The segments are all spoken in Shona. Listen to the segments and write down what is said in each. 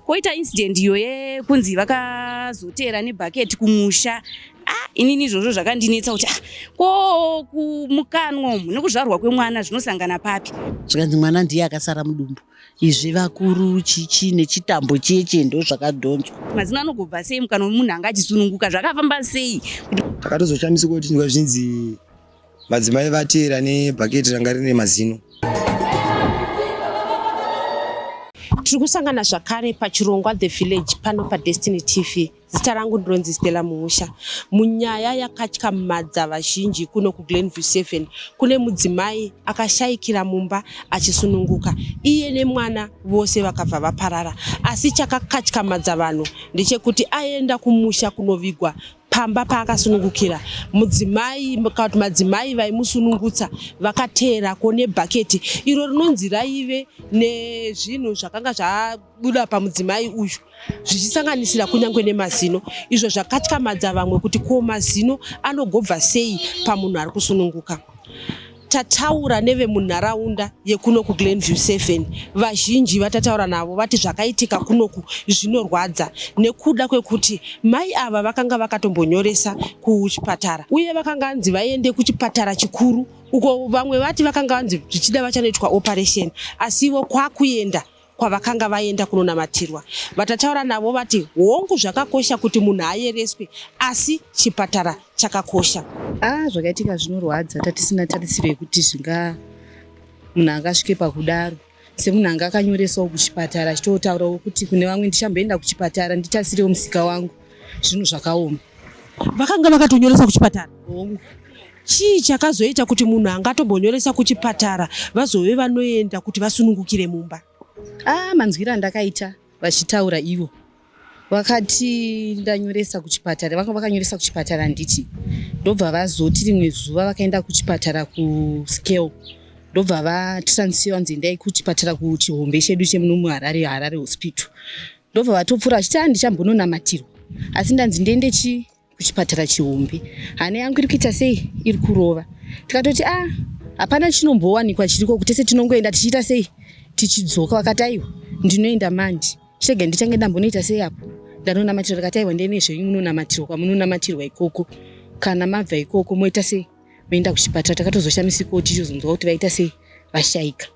Koita incident iyo yekunzi vakazoteera nebhaketi kumusha. Ah, inini izvozvo zvakandinetsa kuti ah, ko kumukanwa umu nekuzvarwa kwemwana zvinosangana papi? Zvikanzi mwana ndiye akasara mudumbu. Izvi vakuru chichi nechitambo cheche ndozvakadhonzwa. Mazino anogobva sei mukanwa memunhu anga achisununguka? Zvakafamba sei? Takatozoshamisika kuti zvinzi madzimai vateera nebhaketi ranga rine mazino. Tiri kusangana zvakare pachirongwa The Village pano paDestiny TV. Zita rangu ndinonzi Stella Muusha. Munyaya yakatyamadza vazhinji kuno kuGlenview 7 kune mudzimai akashaikira mumba achisununguka. Iye nemwana vose vakabva vaparara. Asi chakakatyamadza vanhu ndechekuti aenda kumusha kunovigwa pamba paakasunungukira mudzimai kana kuti madzimai vaimusunungutsa vakateerako nebhaketi iro rinonzi raive nezvinhu zvakanga zvabuda pamudzimai uyu zvichisanganisira kunyange nemazino izvo zvakatyamadza vamwe kuti ko mazino anogobva sei pamunhu ari kusununguka. Tataura nevemunharaunda yekuno kuGlenview 7, vazhinji vatataura navo vati zvakaitika kunoku zvinorwadza nekuda kwekuti mai ava vakanga vakatombonyoresa kuchipatara uye vakanga vanzi vaende kuchipatara chikuru uko vamwe vati vakanga vanzi zvichida vachanoitwa operation asi ivo kwakuenda kwavakanga vaenda kunonamatirwa. Vatataura navo vati hongu zvakakosha kuti munhu ayereswe asi chipatara chakakosha. Ah, zvakaitika zvinorwadza, tatisina tarisiro yekuti zvinga munhu angasvike pakudaro. Semunhu anga akanyoresawo kuchipatara achitotaurawo kuti kune vamwe ndichamboenda kuchipatara nditasirewo musika wangu, zvinhu zvakaoma. Vakanga vakatonyoresa kuchipatara? Hongu. Chii chakazoita kuti munhu angatombonyoresa kuchipatara vazove vanoenda kuti vasunungukire mumba? Ah, manzwiro andakaita vachitaura ivo vakati ndanyoresa kuchipatara, vanga vakanyoresa kuchipatara handiti, ndobva vazoti rimwe zuva vakaenda kuchipatara kuscale ndobva vatransfer vanzi endai kuchipatara kuchihombe chedu chemuno muHarare, Harare Hospital, ndobva vatopfuura vachiti ah ndichambononamatirwa asi ndanzi ndiende chi kuchipatara chihombe hana yangu iri kuita sei iri kurova tikatoti a ah, hapana chinombowanikwa chiriko kuti tese tinongoenda tichiita sei tichidzoka vakati aiwa ndinoenda manje chirega ndichange ndambonoita sei apo ndanonamatira ndikati aiwa ndene zvenyu munonamatirwa kwamunonamatirwa ikoko kana mabva ikoko moita sei moenda kuchipatara takatozoshamisikawo tichizonzwa kuti vaita sei vashaika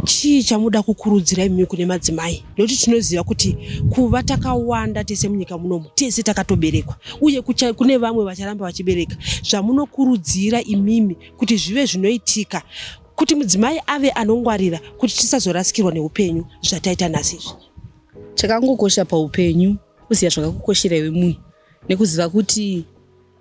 Chii chamuda kukurudzira imimi kune madzimai nekuti tinoziva kuti kuva takawanda tese munyika munomu tese takatoberekwa uye kucha, kune vamwe vacharamba vachibereka zvamunokurudzira imimi kuti zvive zvinoitika kuti mudzimai ave anongwarira kuti tisazorasikirwa neupenyu zvataita nhasi izvi. Chakangokosha paupenyu kuziva zvakakukoshera iwe munhu nekuziva kuti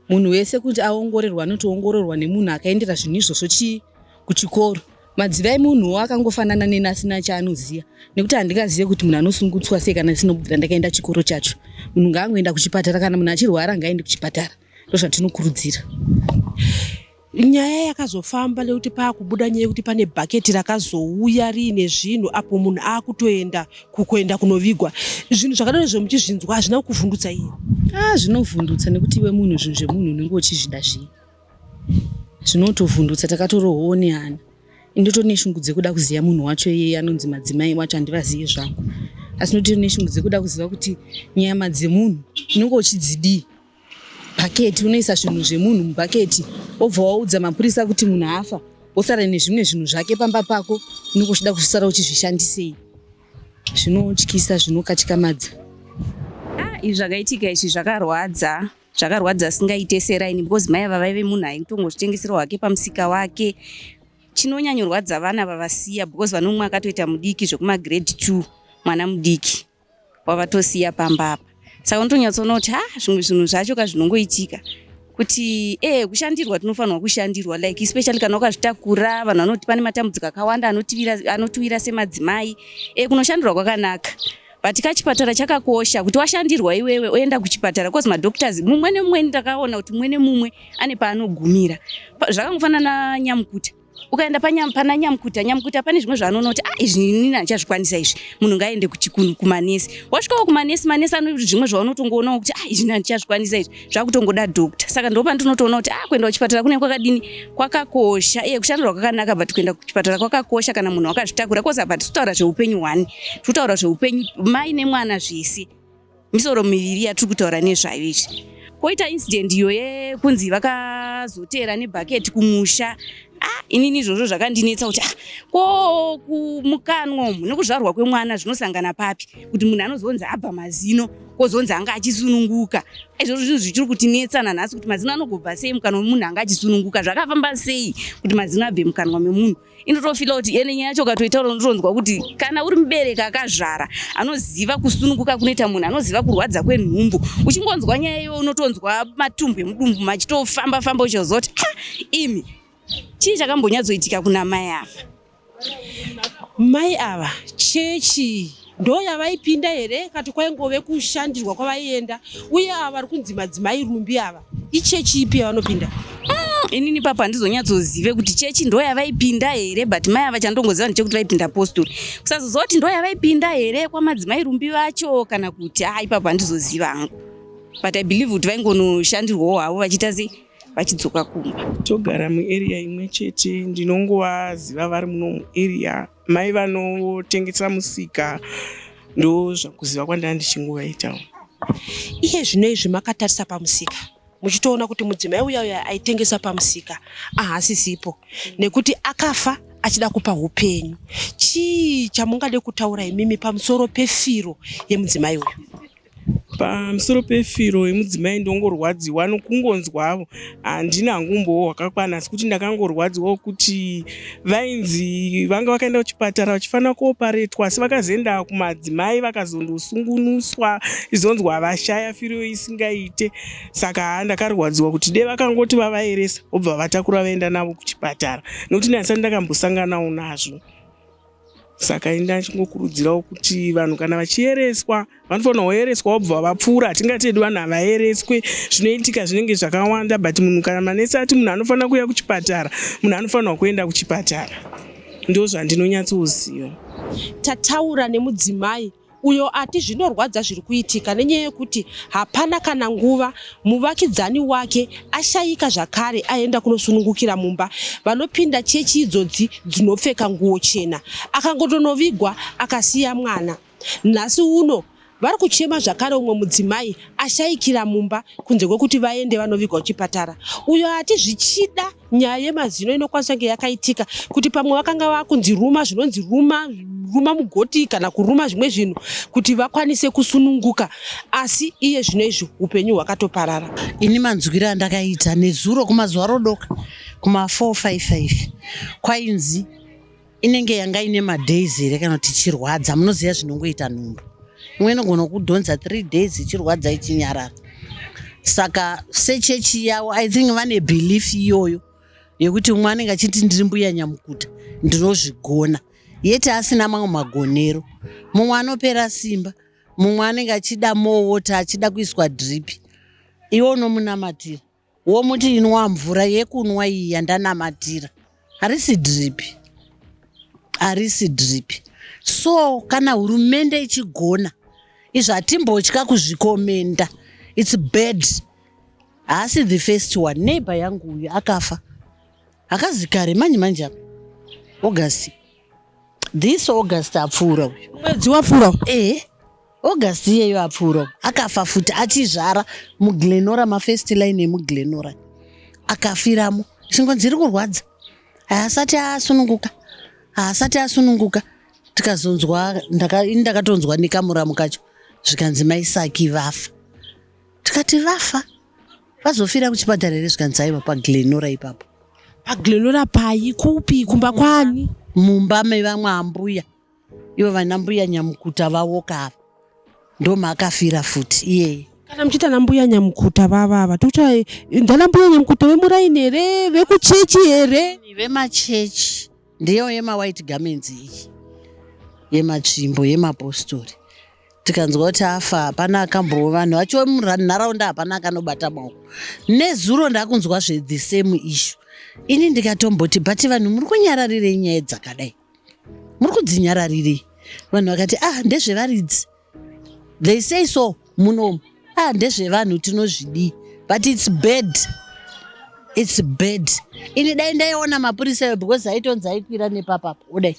Munhu wese kuti aongorerwe anotoongororwa nemunhu akaendera zvinhu izvozvo chii kuchikoro. Madziva emunhuwo akangofanana neni asina chaanoziva nekuti handingazive kuti munhu anosungutswa sei kana ndisina kubvira ndakaenda chikoro chacho. Munhu ngaangoenda kuchipatara kana munhu achirwara ngaaende kuchipatara ndozvatinokurudzira. Nyaya yakazofamba nekuti paakubuda nyaya yekuti pane bhaketi rakazouya riine zvinhu apo munhu akutoenda kukuenda kunovigwa. Zvinhu zvakadaro izvo muchizvinzwa hazvina kukuvhundutsa iye? Ah, zvinovhundutsa nekuti iwe munhu zvinhu zvemunhu unenge uchizvida zvii. Zvinotovhundutsa takatorohwawo nehana. Ndotori neshungu dzekuda kuziva munhu wacho iyeye anonzi madzimai wacho handivazive zvangu. Asi ndotori neshungu dzekuda kuziva kuti nyama dzemunhu unenge uchidzidii. Bhaketi unoisa zvinhu zvemunhu mubhaketi wobva waudza mapurisa kuti munhu afa wosara nezvimwe zvinhu zvake pamba pako unenge uchida kusara uchizvishandisei zvinotyisa zvinokatyamadza. Ah, izvi zvakaitika izvi zvakarwadza zvakarwadza asingaite seraini because mai ava vaive munhu aitongozvitengeserawo hake pamusika wake chinonyanyorwadza vana vavasiya because vanomwe akatoita mudiki zvekumagrade 2 mwana mudiki wavatosiya pamba apa saka unotonyatsoona kuti ha zvimwe zvinhu zvacho ka zvinongoitika kuti e kushandirwa tinofanirwa kushandirwa like especially kana wakazvitakura vanhu vanoti pane matambudziko akawanda anotiwira semadzimai e kunoshandirwa kwakanaka but kachipatara chakakosha kuti washandirwa iwewe oenda kuchipatara cause madoctors mumwe nemumwe ndakaona kuti mumwe nemumwe ane paanogumira zvakangofanana nyamukuta. Ukaenda pana nyamukuta, nyamukuta pane zvimwe zvaanoona kuti, ah, izvi inini handichazvikwanisa izvi, munhu ngaaende kumanesi. Wasvikawo kumanesi, manesi ano zvimwe zvaunotongoonawo kuti, ah, izvi handichazvikwanisa izvi, zvakutongoda doctor. Saka ndo pandinotoona kuti, ah, kuenda kuchipatara kune kwakadini, kwakakosha. Iye kushandirwa kwakanaka, but kuenda kuchipatara kwakakosha kana munhu wakazvitakura, 'cause apa tiri zveupenyu hwani, tiri kutaura zveupenyu mai nemwana zvese, misoro miviri yatiri kutaura nezvayo izvi. Koita incident iyo yekunzi vakazoteera nebhaketi kumusha. Ah, inini izvozvo zvakandinetsa kuti, ah, ko kumukanwa umu nekuzvarwa kwemwana zvinosangana papi, kuti munhu anozonzi abva mazino, kozonzi anga achisununguka? Izvozvo zvinhu zvichiri kutinetsa nanhasi, kuti mazino anogobva sei mukanwa memunhu anga achisununguka? Zvakafamba sei kuti mazino abve mukanwa memunhu? Inotofeela kuti ene nyaya yacho ukatoitaura, unotonzwa kuti kana uri mubereki akazvara, anoziva kusununguka kunoita munhu, anoziva kurwadza kwenhumbu, uchingonzwa nyaya iyoyo unotonzwa matumbu emudumbu machitofamba famba, uchizoziva kuti, ah, imi, chii chakambonyatsoitika kuna mai ava? Mai ava, chechi ndo yavaipinda here, kati kwaingove kushandirwa kwavaienda? Uye ava vari kunzi madzimai Rumbi ava, ichechi ipi yavanopinda? Inini papo handizonyatsozive kuti chechi ndo yavaipinda here, but mai ava chandongoziva ndechekuti vaipinda postori. Kusazoziva kuti ndo yavaipinda here kwamadzimai Rumbi vacho kana kuti, ah, ipapo handizoziva hangu, but I believe kuti vaingonoshandirwawo havo, vachiita sei, vachidzoka kumba. Togara muarea imwe chete, ndinongovaziva vari muno muarea, mai vanotengesa musika, ndo zvakuziva kwandanga ndichingovaitawo. Iye zvino izvi makatarisa pamusika, muchitoona kuti mudzimai uya uya aitengesa pamusika ahasisipo nekuti akafa achida kupa upenyu. Chii chamungade kutaura imimi pamusoro pefiro yemudzimai uyu? Pamusoro pefiro yemudzimai, ndongorwadziwa nokungonzwavo. Handina hangu umbowo hwakakwana, asi kuti ndakangorwadziwawo kuti vainzi vanga vakaenda kuchipatara vachifanira kuoparetwa, asi vakazoenda kumadzimai vakazondosungunuswa, izonzwa vashaya firo isingaite. Saka haa, ndakarwadziwa kuti de vakangoti vavaeresa, vobva vatakura vaenda navo kuchipatara, nekuti ndandisati ndakambosanganawo nazvo. Saka ini ndachingokurudzirawo kuti vanhu kana vachiereswa vanofanira kuereswa vobva vapfuura. Hatingati hedu vanhu havaereswe, zvinoitika zvinenge zvakawanda, but munhu kana manesi ati munhu anofanira kuuya kuchipatara, munhu anofanirwa kuenda kuchipatara. Ndo zvandinonyatsoziva. Tataura nemudzimai uyo ati zvinorwadza zviri kuitika nenyaya yekuti hapana kana nguva muvakidzani wake ashayika zvakare, aenda kunosunungukira mumba. Vanopinda chechi idzodzi dzinopfeka nguo chena, akangotonovigwa akasiya mwana. Nhasi uno vari kuchema zvakare, umwe mudzimai ashayikira mumba kunze kwekuti vaende vanovigwa kuchipatara. Uyo ati zvichida nyaya yemazino inokwanisa kunge yakaitika, kuti pamwe vakanga vakunzi ruma, zvinonzi ruma, ruma mugoti kana kuruma zvimwe zvinhu kuti vakwanise kusununguka, asi iye zvino izvi upenyu hwakatoparara. Ini manzwiro andakaita nezuro kumazuva rodoka kuma455, kwainzi inenge yanga ine madays here kana kuti ichirwadza. Munoziva zvinongoita nhumbu, imwe inogona kudhonza 3 days ichirwadza, ichinyarara. Saka sechechi yavo, I think vane belief iyoyo yekuti umwe anenge achiti, "Ndiri mbuya nyamukuta, ndinozvigona," yete asina mamwe magonero. Mumwe anopera simba, mumwe anenge achida more water, achida kuiswa drip. Iwe unomunamatira, womuti, "Inwa mvura yekunwa iyi yandanamatira." Harisi drip, harisi drip. So kana hurumende ichigona izvo, hatimbotya kuzvicommenda. It's bad. Haasi the first one. Neighbor yangu uyu akafa hakazi kare, manje manje apa, August, this August apfuura uyu. Mwedzi wapfuura? Ehe, August iyeyo apfuura, akafa futi achizvara muGlenora, mafirst line emuGlenora, akafiramo. Chingonzi iri kurwadza, haasati asununguka, haasati asununguka. Tikazonzwa, ini ndakatonzwa nekamuramu kacho, zvikanzi maisaki vafa. Tikati, "Vafa, vazofira kuchipatara here?" Zvikanzi aiwa, paGlenora ipapo. PaGlenora pai, kupi, kumba kwani? Mumba mevamwe ambuya ivo vana mbuya nyamukuta vawoka ava, ndomaakafira futi iyeye. Kana muchiita nambuya nyamukuta vavava, tokuti ndana mbuya nyamukuta vemuraini here, vekuchechi here? Vemachechi, ndiyo yemawhite garments iyi, yematsvimbo yemapostori. Tikanzwa kuti afa, hapana akambova, vanhu vacho munharaunda hapana akanobata maoko. Nezuro ndakunzwa zve the same issue. Ini ndikatomboti, but vanhu muri kunyararirei nyaya dzakadai? Muri kudzinyararirei? Vanhu vakati, ah, ndezvevaridzi. They say so munomu. Ah, ndezvevanhu, tinozvidii. But it's bad, it's bad. Ini dai ndaiona mapurisa iwo, because aitonzi aikwira nepapapa udai,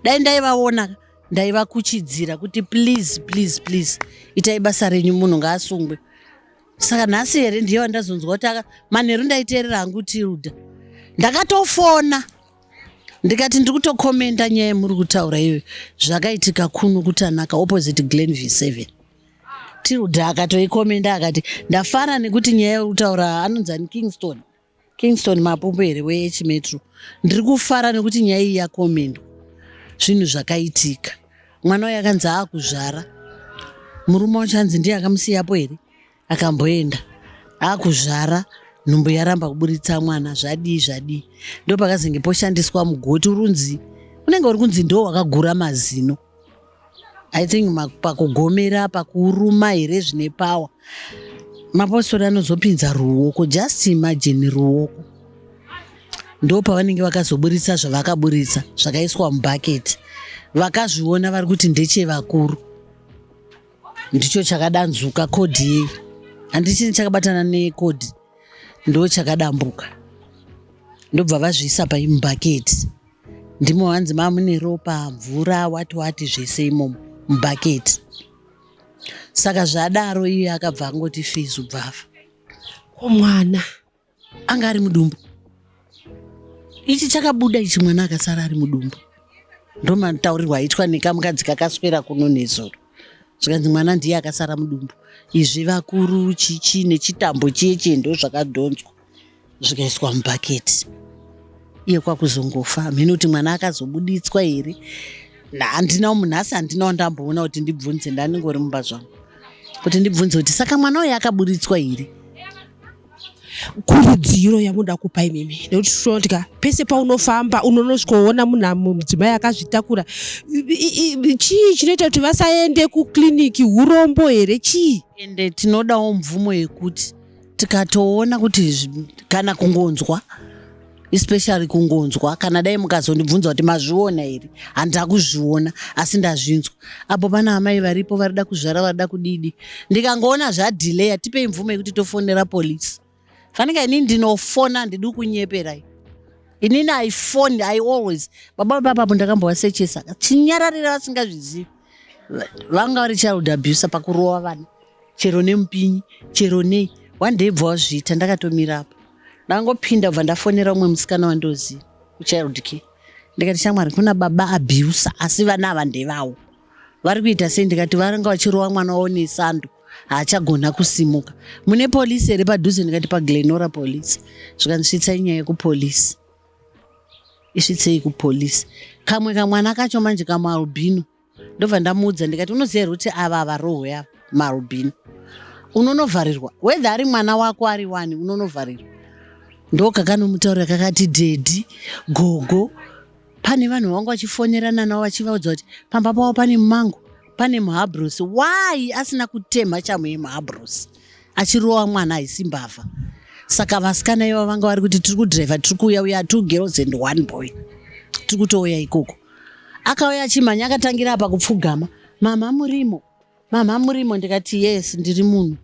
dai ndaivaona ndaivakuchidzira kuti please, please, please, itai basa renyu, munhu ngaasungwe. Saka nhasi here ndiye wandazonzwa kuti manheru ndaiteerera hangu Tilda. Ndakatofona ndikati ndiri kutokomenda nyaya yemuri kutaura iyoyo, zvakaitika kuno kuTanaka opposite Glenview 7. Tilda akatoikomenda akati ndafara nekuti nyaya yekutaura anonzi ani, Kingston Mapombo here weH Metro. Ndiri kufara nekuti nyaya iyi yakomendwa, zvinhu zvakaitika. Mwana uyu akanzi aakuzvara, murume wacho anzi ndiye akamusiyapo here, akamboenda akuzvara, nhumbu yaramba kuburitsa mwana, zvadii zvadii, ndo pakazenge poshandiswa mugoti urunzi unenge uri kunzi ndo wakagura mazino, I think pakugomera, pakuruma here, zvine power. Mapostori anozopinza ruoko, just imagine, ruoko, ndo pavanenge vakazoburitsa zvavakaburitsa zvakaiswa mubhaketi. Vakazviona vari kuti ndechevakuru, ndicho chakadanzuka cord yei, handichini chakabatana necord, ndo chakadambuka, ndobva vazviisa paimubhaketi. Ndimo hanzi mamune ropa, mvura, wati wati, zvese imomo mubhaketi. Saka zvadaro iye akabva angoti fizu, bvafa. Ko mwana? Anga ari mudumbu. Ichi chakabuda ichi, mwana akasara ari mudumbu. Ndomataurirwa aitwa nekamukadzi kakaswera kuno nezuro, zvikanzi mwana ndiye akasara mudumbu. Izvi vakuru chichi nechitambo chiye ndo zvakadhonzwa zvikaiswa mubhaketi, iye kwakuzongofa. Hamene kuti mwana akazobuditswa here. Handina munhasi, handina wandamboona kuti ndibvunze. Ndaningori mumba zvangu kuti ndibvunze kuti saka mwana uyu akaburitswa here. Kurudziro yamunoda kupa imimi, nekuti tinotya pese paunofamba unonosvikoona munhu mudzimai akazvitakura, chii chinoita kuti vasaende kukliniki? Urombo here, chii? Ende tinodawo mvumo yekuti tikatoona kuti kana kungonzwa, especially kungonzwa, kana dai mukazondibvunza kuti mazviona here, handina kuzviona asi ndazvinzwa apo pana amai varipo varida kuzvara, varida kudidi, ndikangoona zvadhileya, tipei mvumo yekuti tofonera polisi. Fanika inini ndinofona, handidi kunyeperai. Inini I phone, I always. Baba papapo ndakambovasechesa chinyararira vasingazvizivi, vanga vari child abuser pakurova vana, chero nemupinyi, chero nei. One day bva wazviita, ndakatomira apa, ndangopinda, bva ndafonera umwe musikana wandoziva kuchild care, ndikati, "Shamwari, kuna baba abuser, asi vana ava ndevawo, vari kuita sei?" Ndikati varanga vachirova mwana wavo nesando, haachagona kusimuka. "Mune polisi here padhuze?" Ndikati paGlenora polisi. Zvikanzisvitsai nyaya yekupolisi, isvitsei kupolisi. Kamwe kamwana kacho manje kamualbino, ndobva ndamuudza ndikati, "Unoziva here kuti ava havarohwe ava maalbino? Unonovharirwa, whether ari mwana wako ari wani, unonovharirwa." Ndokakanomutaurira kakati, "Daddy, gogo, pane vanhu vanga vachifonerana navo vachivaudza kuti pamba pavo pane mumango, pane muhabrosi." Why asina kutemha chamu yemuhabrosi achirova mwana? Haisi mbavha. Saka vasikana ivo vanga vari kuti tiri kudhiraivha, tiri kuuya uya, two girls and one boy, tiri kutouya ikoko. Akauya achimhanya, akatangira apa kupfugama, "Mama murimo? Mama murimo?" Ndikati, "Yes, ndiri munhu."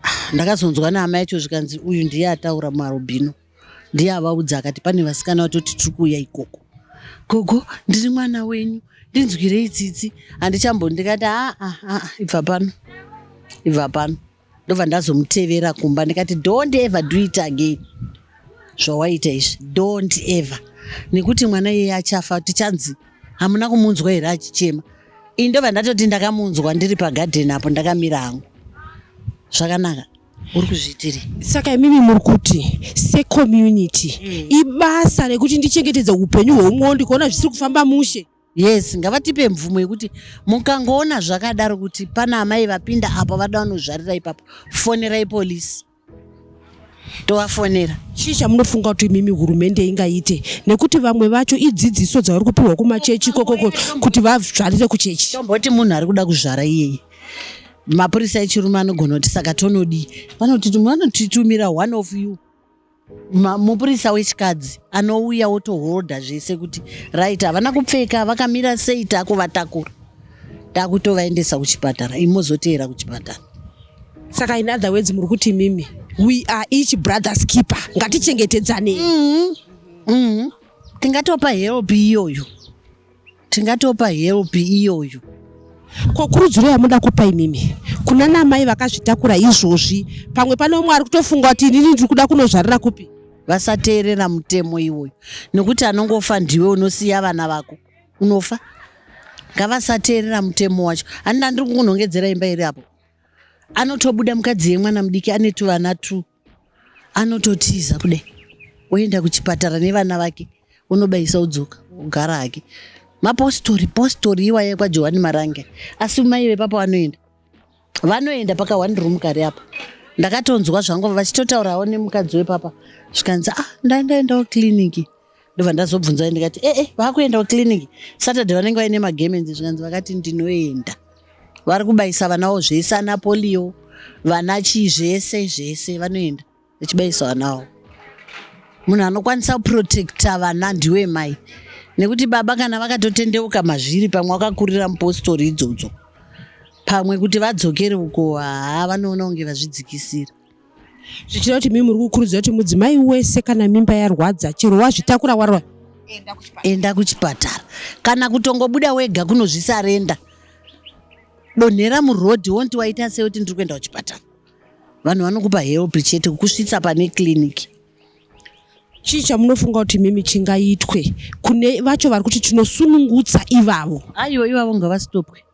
Ah, ndakazonzwa naama yacho zvikanzi uyu ndiye ataura mualbino, ndiye avaudza akati pane vasikana vatoti tiri kuuya ikoko. "Gogo, ndiri mwana wenyu, ndinzwirei tsitsi, handichambo." Ndikati, "Aa, aa, ibva pano, ibva pano." Ndobva ndazomutevera kumba, ndikati, "Don't ever do it again zvawaita izvi, don't ever, nekuti mwana iyeye achafa. Tichanzi hamuna kumunzwa here achichema?" Ini ndobva ndatoti ndakamunzwa ndiri pagadheni apo, ndakamira hangu zvakanaka. Uri kuzviitirei? Saka imimi muri kuti secommunity ibasa rekuti ndichengetedze upenyu hweumwewo, ndikaona zvisiri kufamba mushe? Yes, ngavatipe mvumo yekuti mukangoona zvakadaro, kuti pana amai vapinda apo vada vanozvarira ipapo, fonerai polisi, tovafonera. Chii chamunofunga kuti imimi hurumende ingaite, nekuti vamwe vacho idzidziso dzavari kupiwa kumachechi ikokoko kuti vazvarire kuchechi? Tomboti munhu ari kuda kuzvara iyeye, mapurisa echirume anogona kuti saka tonodii? Vanotitumira one of you. Mupurisa wechikadzi anouya otoholda zvese kuti right, havana kupfeka, vakamira sei, takuvatakura, takutovaendesa kuchipatara, imozoteera kuchipatara. Saka in other words muri kuti mimi we are each brother's keeper, ngatichengetedzanei. Tingatopa help iyoyo, tingatopa help iyoyo. Ko kurudziro yamuda kupa imimi kuna namai vakazvitakura izvozvi, pamwe pane umwe ari kutofunga kuti inini ndiri kuda kunozvarira kupi? Vasateerera mutemo iwoyo, nekuti anongofa ndiwe, unosiya vana vako, unofa. Ngavasateerera mutemo wacho. Handina, ndiri kukunhongedzera imba iri apo, anotobuda mukadzi yemwana mudiki ane tuvana tu, anototiza kudai, oenda kuchipatara nevana vake, unobayisa, udzoka, ugara hake. Mapostori postori iwaya kwaJohani Marange, asi mai vepapo vanoenda, vanoenda paka one room kari apa. Ndakatonzwa zvangu vachitotaurawo nemukadzi wepapa, zvikanzi, "Ah, ndaendaendawo kliniki." Ndobva ndazobvunza ndikati, "Ee, vakuendawo kliniki Saturday, vanenge vaine magemenzi?" Zvikanzi vakati ndinoenda, vari kubayisa vanawo zvese, ana polio, vana chii, zvese zvese, vanoenda vachibayisa vanawo. Munhu anokwanisa kuprotecta vana ndiwe mai, nekuti baba kana vakatotendeuka mazviri, pamwe vakakurira mupostori idzodzo, pamwe kuti vadzokere uko, haa, vanoona kunge vazvidzikisira. Zvichida kuti mimi muri kukurudzira kuti mudzimai wese kana mimba yarwadza, chero wazvitakura warwa, enda kuchipatara, kana kutongobuda wega kunozvisarenda, donhera murodhi, wonti waita sei, kuti ndiri kuenda kuchipatara. Vanhu vanokupa help chete kukusvitsa pane kliniki. Chii chamunofunga kuti mimi chingaitwe kune vacho vari kuti tinosunungutsa ivavo? Aiwa, ivavo ngavastopwe,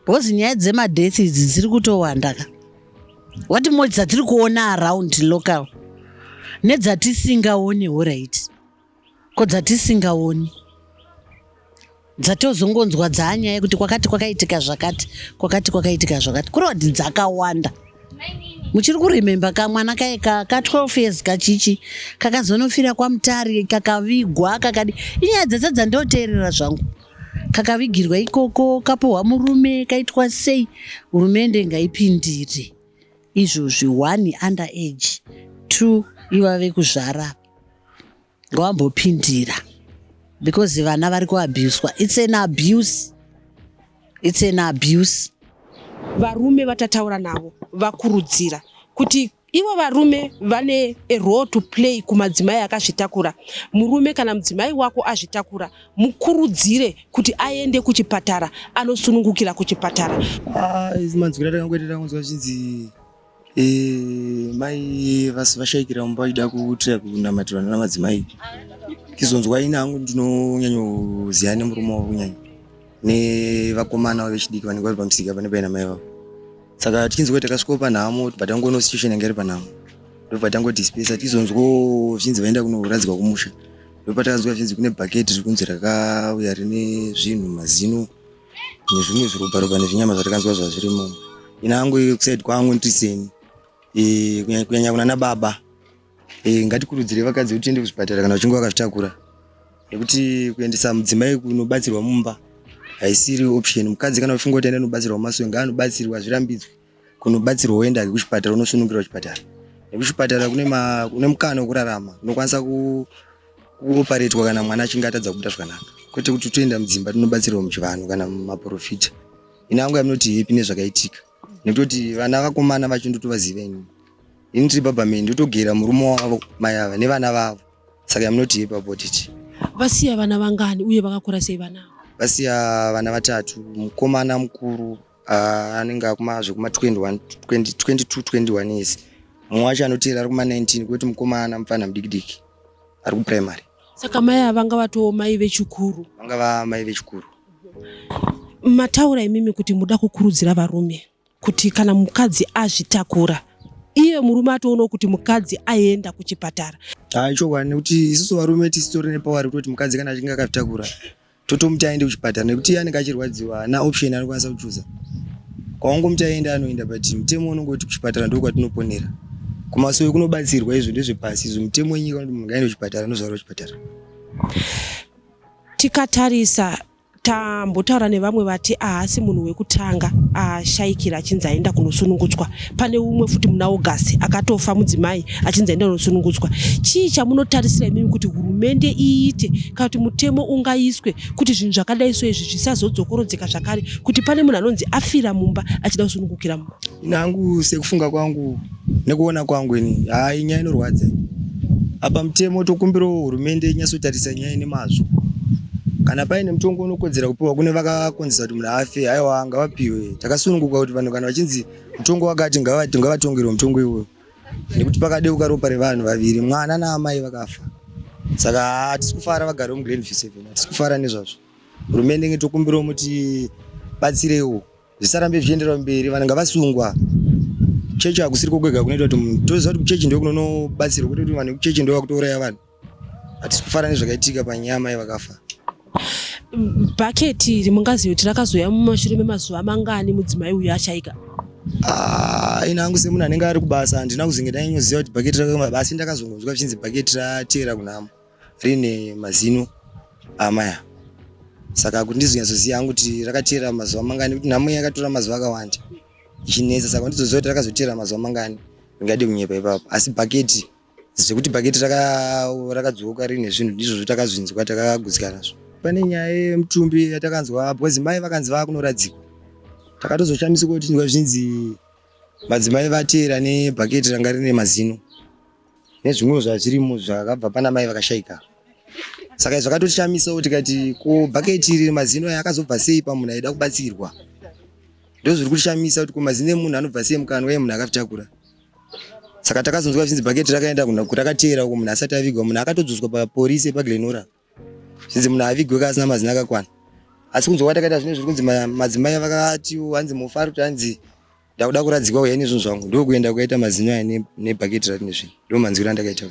because nyaya dzemadeath idzi dziri kutowanda ka. Wati mo dzatiri kuona around local nedzatisingaoni, alright, ko dzatisingaoni dzatozongonzwa dzaanyaya yekuti kwakati kwakaitika zvakati, kwakati kwakaitika zvakati, kureva kuti dzakawanda. Muchiri kurememba kamwana kaye ka12 years kachichi kakazonofira kwaMutare, kakavigwa, kakadi? Inyaya dzese dzandoteerera zvangu. Kakavigirwa ikoko, kapohwa murume, kaitwa sei. Hurumende ngaipindire izvozvi. One, under age; two, iva vekuzvara ngavambopindira, because vana vari kuabuswa. It's an abuse, it's an abuse. Varume vatataura navo vakurudzira kuti ivo varume vane a role to play kumadzimai akazvitakura. Murume, kana mudzimai wako azvitakura, mukurudzire kuti aende kuchipatara, anosunungukira kuchipatara. Ah, manzwiro atakangoita, takanzwa zvinzi mai vashayikira mumba vachida kutira kunamatirwa namadzimai. Kizonzwa ini hangu ndinonyanyoziva nemurume wavo, kunyanya nevakomana vechidiki vanenge vari pamusika pane paina mai vavo. Saka tichinzwa kuti takasvikawo panhamo, tibva tangoona situation yanga iri panhamo, ndobva tangodispersa. Tichizonzwawo zvinzi vaenda kunoradzikwa kumusha, ndopatakanzwa zvinzi kune bhaketi riri kunzi rakauya rine zvinhu, mazino nezvimwe zviropa ropa nezvinyama zvatakanzwa zvazvirimo. Ina hangu kuside kwangu ndiseni, kunyanya kuna nababa, ngatikurudzire vakadzi kuti tiende kuzvipatara kana vachinge vakazvitakura, nekuti kuendesa mudzimai kunobatsirwa mumba haisiri option. Mukadzi kana uchifunga kuti aenda kunobatsirwa mumasowe, ngaanobatsirwa, hazvirambidzwi kunobatsirwa, woenda kuchipatara, unosunungira kuchipatara. Nekuchipatara kune mukana wekurarama, unokwanisa kuoparetwa kana mwana achinge atadza kubuda zvakanaka, kwete kuti toenda mudzimba tinobatsirwa muchivanhu kana mumaprofita. Ina yangu yamunoti happy nezvakaitika, nekutoti vana vakomana vacho ndotovaziva. Ini ndiri baba meni, ndotogera murume wavo mai ava nevana vavo, saka yamunoti happy about it. Vasiya vana vangani, uye vakakura sei vana ava? Vasiya vana vatatu. Mukomana mukuru anenge akuma zvekuma 21, 20, 22, 21 years. Mumwe wacho anoteera ari kuma 19, kweti mukomana mufana mudiki diki ari kuprimary. Saka mai ava vanga vatoo mai vechikuru? Vanga va mai vechikuru. Mataura imimi kuti muda kukurudzira varume kuti kana mukadzi azvitakura, iye murume atoonawo kuti mukadzi aenda kuchipatara. Hai, chokwadi, nekuti isusu varume tisitori nepower rekutoti mukadzi kana achinge akazvitakura totomuti aende kuchipatara, nekuti iye anenge achirwadziwa, haana option anokwanisa kuchuza. Kwaungomuti aende, anoenda, but mutemo unongoti kuchipatara ndo kwatinoponera. Kumasowe kunobatsirwa izvo ndezvepasi izvo. Mutemo wenyika unoti munhu ngaende kuchipatara, anozvarwa kuchipatara. Tikatarisa. Tambotaura nevamwe vati ahasi munhu wekutanga ashaikira achinzi aenda kunosunungutswa. Pane umwe futi muna August akatofa mudzimai achinzi aenda kunosunungutswa. Chii chamunotarisira imimi kuti hurumende iite kana kuti mutemo ungaiswe kuti zvinhu zvakadai so izvi zvisazodzokorodzeka zvakare kuti pane munhu anonzi afira mumba achida kusunungukira mumba? Ini hangu sekufunga kwangu nekuona kwangu ini haa inyaya inorwadza apa mutemo tokumbirawo hurumende inyatsotarisa nyaya nemazvo kana paine mutongo unokodzera kupiwa kune vakakonzesa kuti munhu afe haiwa ngavapiwe takasununguka kuti vanhu kana vachinzi mutongo wakati ngavatongerwe mutongo iwoyo nekuti pakadeuka ropa revanhu vaviri mwana naamai vakafa saka hatisi kufara vagari vemuglen view 7 hatisi kufara nezvazvo hurumende nge tokumbirawo muti batsireiwo zvisarambe zvichienderera mberi vanhu ngavasungwa chechi hakusiri kokwega kunoita kuti munhu toziva kuti kuchechi ndo kunonobatsirwa kwete kuti vanhu vekuchechi ndo vakutouraya vanhu hatisi kufara nezvakaitika panyaya amai vakafa bhaketi iri mungazive kuti rakazouya mumashure memazuva mangani mudzimai uyu ashaika ah, ini hangu semunhu anenge ari kubasa handina kuzenge ndanyanyoziva kuti bhaketi rakamba asi ndakazongonzwa zvichinzi bhaketi rateera kunhamo rine mazino amai ava saka kuti ndizonyatsoziva hangu kuti rakateera mazuva mangani kuti nhamo yakatora mazuva akawanda ichinetsa saka ndizoziva kuti rakazoteera mazuva mangani ndingade kunyepa ipapo asi bhaketi zvekuti bhaketi rakadzoka rine zvinhu ndizvozvo takazvinzwa takagutsikana nazvo pane nyaya yemutumbi yatakanzwa because mai vakanzi vakunoradzikwa takatozoshamisika kuti tinzwa zvinzi madzimai vateera nebhaketi ranga rine mazino nezvimwewo zvazvirimo zvakabva pana mai vakashaika saka izvi zvakatotishamisawo tikati ko bhaketi iri mazino aya akazobva sei pamunhu aida kubatsirwa ndozviri kutishamisa kuti ko mazino emunhu anobva sei mukanwa emunhu akavitakura saka takazonzwa zvinzi bhaketi rakaenda rakateera uko munhu asati avigwa munhu akatodzoswa papolisi epaglenora zvinzi munhu avigwe ka asina mazino akakwana asi kunzwa kwatakaita zvine zviri kunzi madzimai vakati hanzi mufari kuti hanzi ndakuda kuradzikwa uya nezvinhu zvangu ndokuenda kukaita mazino aya nebhaketi rati nezvinhu ndo manzwiro andakaita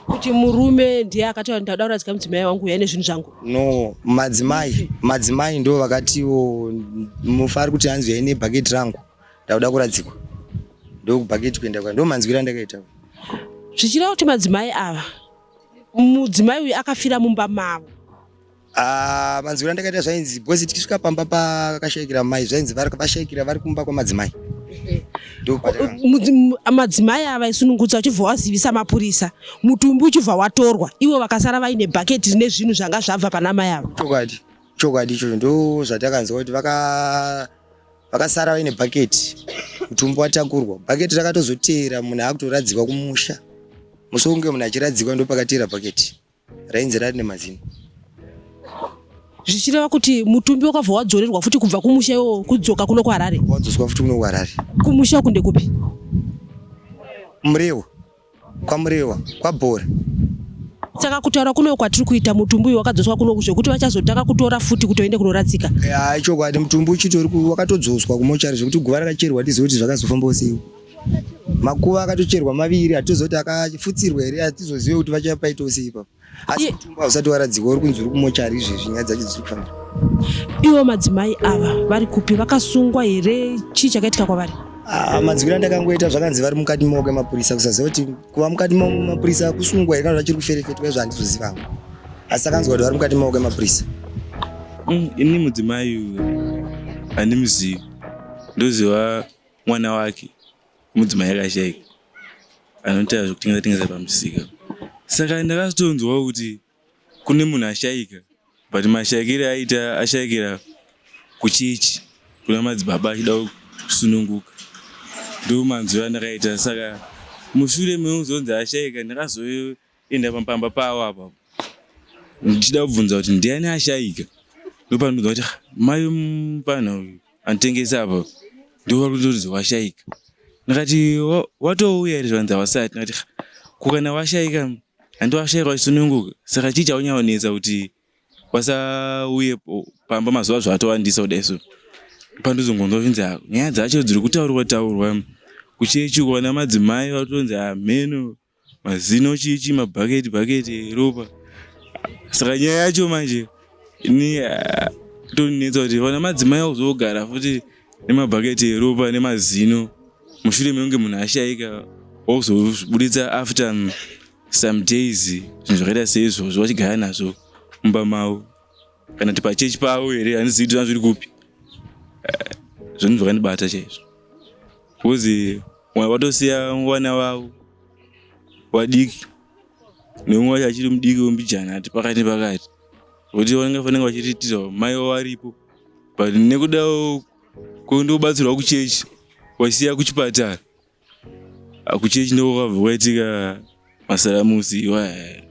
kuti murume ndiye akati ndakuda kuradzika mudzimai wangu uya nezvinhu zvangu no madzimai madzimai ndo vakatiwo mufari kuti hanzi uyai nebhaketi rangu ndakuda kuradzikwa ndokubhaketi kuenda kwa ndo manzwiro andakaita zvichireva kuti madzimai ava mudzimai uyu akafira mumba mavo Ah, manzwiro andakaita zvainzi because tichisvika pamba pakashaikira mai zvainzi vashaikira vari kumba kwamadzimai madzimai ava isunungutsa uchibva wazivisa mapurisa mutumbi uchibva watorwa ivo vakasara vaine bhaketi rine zvinhu zvanga zvabva pana mai ava chokwadi chokwadi ichocho ndo zvatakanzwa kuti vakasara vaine bhaketi mutumbi watakurwa bhaketi rakatozoteera munhu akutoradzikwa kumusha musi wekunge munhu achiradzikwa ndopakateera bhaketi rainzi rari nemazino zvichireva kuti mutumbi wakabva wadzorerwa futi kubva kumusha iwowo kudzoka kuno kuharare wadzoswa futi kuno kuharare kumusha uku ndekupi murewa kwamurewa kwabhora saka kutaura kuno kwatiri kuita mutumbi uyu wakadzoswa kuno zvekuti vachazotanga kutora futi kuti uende kunoradzika ya ichokwadi mutumbi uchitori wakatodzoswa kumochari zvekuti guva rakacherwa tizive kuti zvakazofambawo sei makuva akatocherwa maviri hatizozive kuti akafutsirwa here hatizozive kuti vachapaitawo sei ipapo asi mutumbi hausati waradzikwa uri kunzi uri kumochari izvezvi nyaya dzacho dziri kufambira ivo madzimai ava vari kupi vakasungwa here chii chakaitika kwavari ah, manzwiro andakangoita zvakanzi vari mukati maoko emapurisa kusaziva kuti kuva mukati mapurisa kusungwa here kana vachiri kuferefetwa izvo handizoziva hangu asi takanzwa kuti vari mukati maoko emapurisa ini mudzimai uyu handimuzivi ndoziva mwana wake mudzimai akashaika anoita zvekutengesa tengesa pamusika saka ndakazotonzwawo kuti kune munhu ashaika but mashaikire aita ashaikira kuchechi kuna madzibaba achida kusununguka ndo manzwiro andakaita saka mushure meuzonzi ashaika ndakazoenda pamba pavo apa ndichida kubvunza kuti ndiani ashaika ndopandonzwa kuti ah, mai mupana uyu anotengesa apa ndo vari washaika ndakati watouya here zvanzi havasati ndakati ah, ko kana washaika handi washaika wachisununguka saka chii chaunyaonetsa kuti wasauye pamba mazuva zvaatowandisa kudai so pandozongonzwa zvinzi ah, nyaya dzacho dziri kutaurwa taurwa kuchechi kuwana madzimai vatonzi hameno ah, mazino chichi mabhaketi bhaketi eropa saka nyaya yacho manje ini ah, tonetsa kuti vana madzimai akuzogara futi nemabhaketi eropa nemazino mushure mekunge munhu ashaika wakuzozviburitsa after some days zvinhu zvakaita seizvozvo vachigara nazvo mumba mavo. Kana kuti pachechi pavo here, handizivi kuti zviri kupi. Zvinhu zvakandibata chaizvo because vatosiya vana vavo vadiki, neumwe wacho achiri mudiki wembijana, ati pakati nepakati, kuti vanenge vanenge vachiriitira mai vavo varipo, but nekuda kwendobatsirwa kuchechi wasiya kuchipatara. Kuchechi ndiko kwabva kwaitika masaramusi iwaya.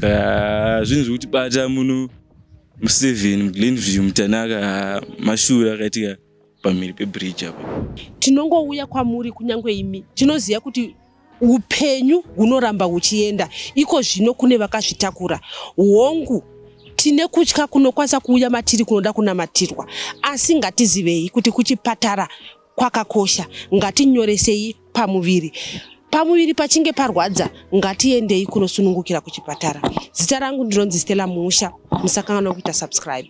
Saka zvinhu zvekutibata muno museven, muGlenview, muTanaka, mashura akaitika pamhiri pebridge apa. Tinongouya kwamuri kunyange imi tinoziva kuti upenyu hunoramba huchienda. Iko zvino kune vakazvitakura. Hongu, tine kutya kunokwanisa kuuya matiri kunoda kunamatirwa, asi ngatizivei kuti kuchipatara kwakakosha. Ngatinyoresei pamuviri. Pamuviri pachinge parwadza, ngatiendei kunosunungukira kuchipatara. Zita rangu ndinonzi Stella Musha. Musakanganwa kuita subscribe.